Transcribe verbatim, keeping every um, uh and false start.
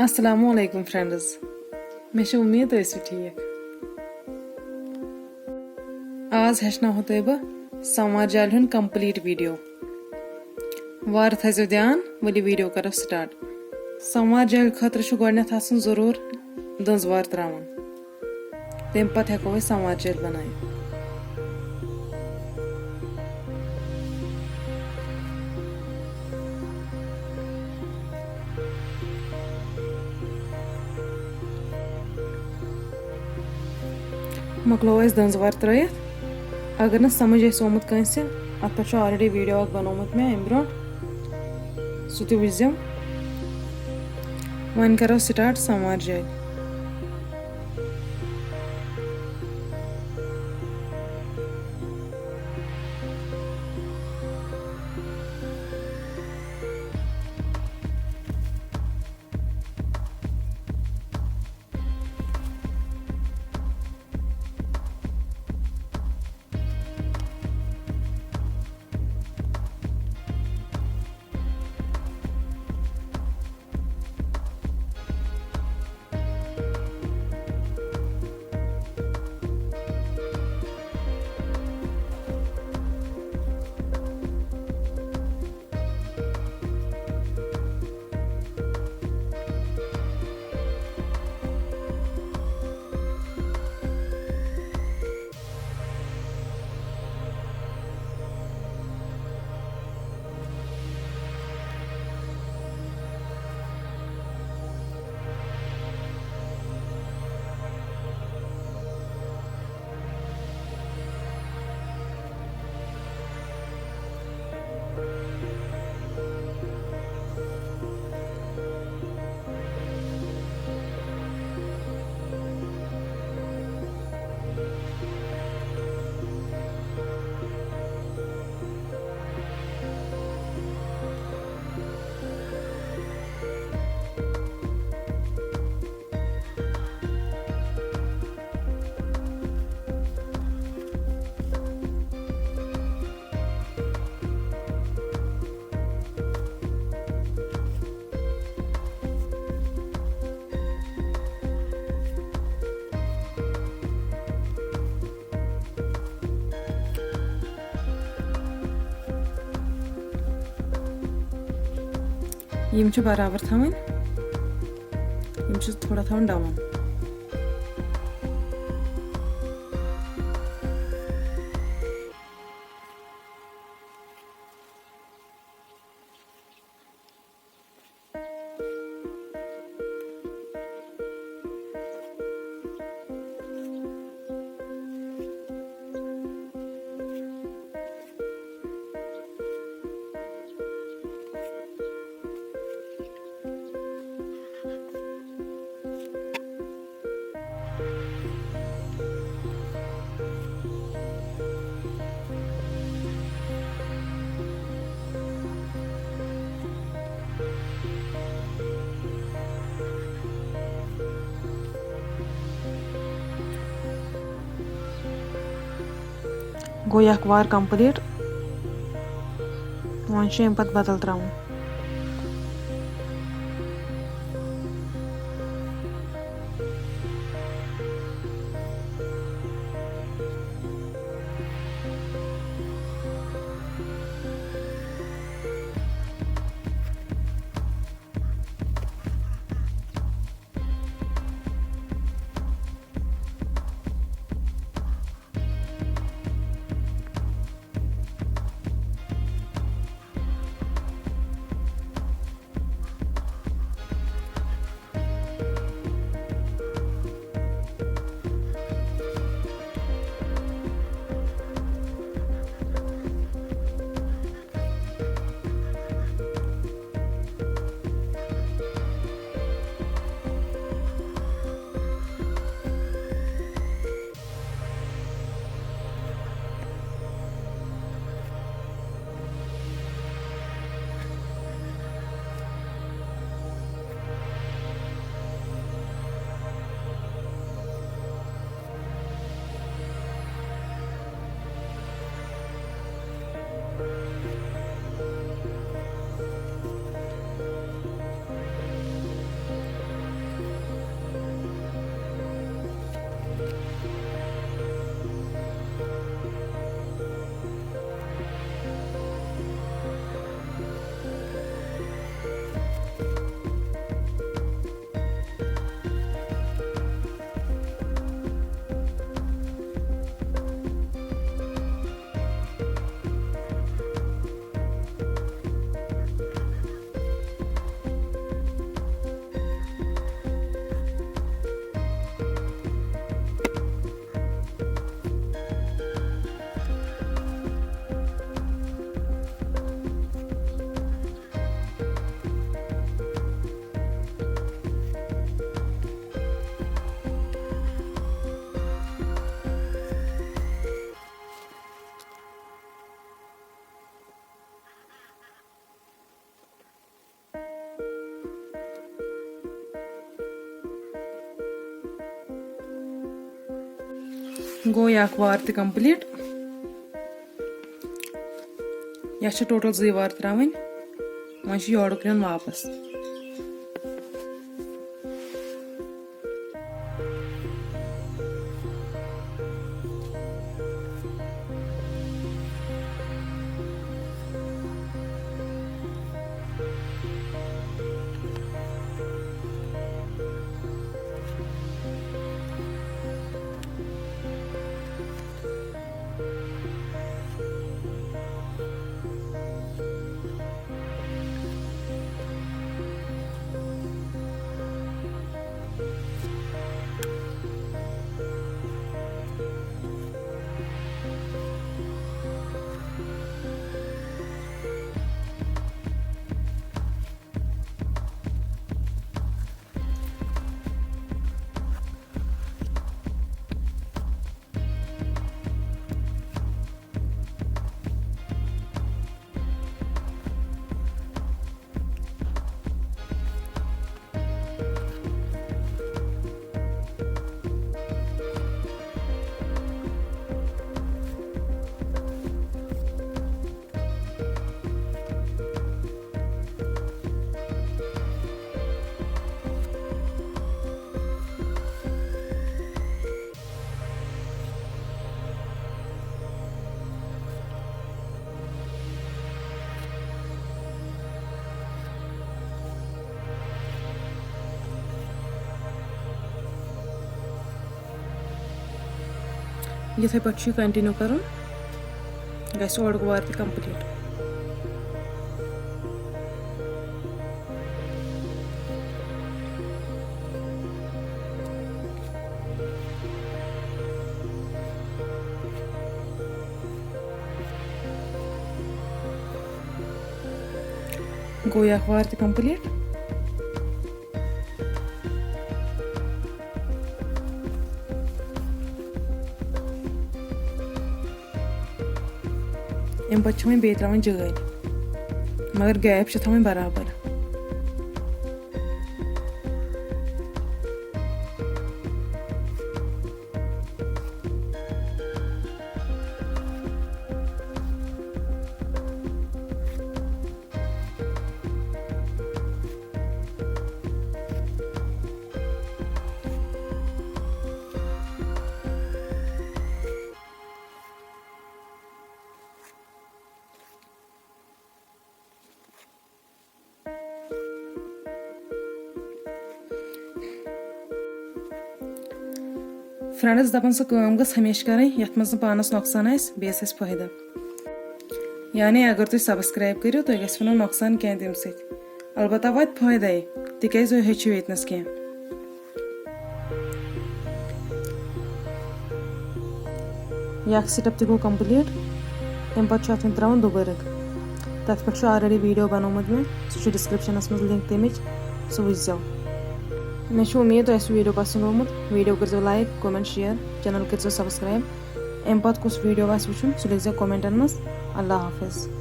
السلام علیکم friends، مےٚ چھِ اُمید تُہۍ ٲسِو ٹھیٖک۔ آز ہیٚچھناوہو تۄہہِ بہٕ سموار جالہِ ہُنٛد complete video۔ وارٕ تھٲیزیو دھیان، ؤلِو video کرو start۔ سموار جالہِ خٲطرٕ چھُ گۄڈٕنٮ۪تھ آسان ضروٗر دٔنٛزوار ترٛاوُن۔ تَمہِ پتہٕ ہٮ۪کو أسۍ سموار جالہِ بنٲیِتھ۔ مۄکلوو اَسہِ دٔنٛزوار ترٲیِتھ۔ اگر نہٕ سمجھ آسہِ آمُت کٲنٛسہِ، اَتھ پٮ۪ٹھ چھُ already video اکھ بنومُت مےٚ اَمہِ برونٛٹھ، سُہ تہِ وٕچھزیو۔ وۄنۍ کرو start سموار جالہِ۔ یِم چھِ برابر تھاوٕنۍ، یِم چھِ تھوڑا تھاوٕنۍ down۔ گوٚو یہِ اکھ وار complete۔ وۄنۍ چھُ اَمہِ پتہٕ بدل ترٛاوُن۔ گوٚو یہِ اکھ وار تہِ complete۔ یَتھ چھِ total زٕے وار ترٛاوٕنۍ۔ وۄنۍ چھُ یورُک نیُن واپس۔ یِتھَے پٲٹھۍ چھُ یہِ continue کَرُن، گژھِ اورُک وار تہِ complete۔ گوٚو یہِ اکھ وار تہِ complete۔ اَمہِ پَتہٕ چھِ وۄنۍ بیٚیہِ ترٛاوٕنۍ جٲلۍ، مگر gap چھِ تھاوٕنۍ برابر۔ Friends، دَپان سۄ کٲم گٔژھ ہمیشہِ کَرٕنۍ یَتھ منٛز نہٕ پانَس نۄقصان آسہِ، بیٚیِس آسہِ فٲیدٕ۔ یعنی اگر تُہۍ subscribe کٔرِو، تۄہہِ گژھِوٕ نہٕ نۄقصان کینٛہہ تَمہِ سۭتۍ، البتہ واتہِ فٲیدَے، تِکیٛازِ تُہۍ ہیٚچھِو ییٚتہِ نَس کینٛہہ۔ یہِ اکھ step تہِ گوٚو complete۔ تَمہِ پَتہٕ چھُ اَتھ وۄنۍ ترٛاوُن دُبارٕ۔ تَتھ پٮ۪ٹھ چھُ already video بَنومُت مےٚ، سُہ چھُ description منٛز link تَمِچ، سُہ وٕچھزیو۔ مےٚ چھُ اُمید تۄہہِ آسِوٕ video پَسنٛد آمُت۔ Video کٔرزیو like، comment، share، channel کٔرزیو subscribe۔ اَمہِ پَتہٕ کُس video آسہِ وٕچھُن، سُہ لیکھزیو comment منٛز۔ اللہ حافظ۔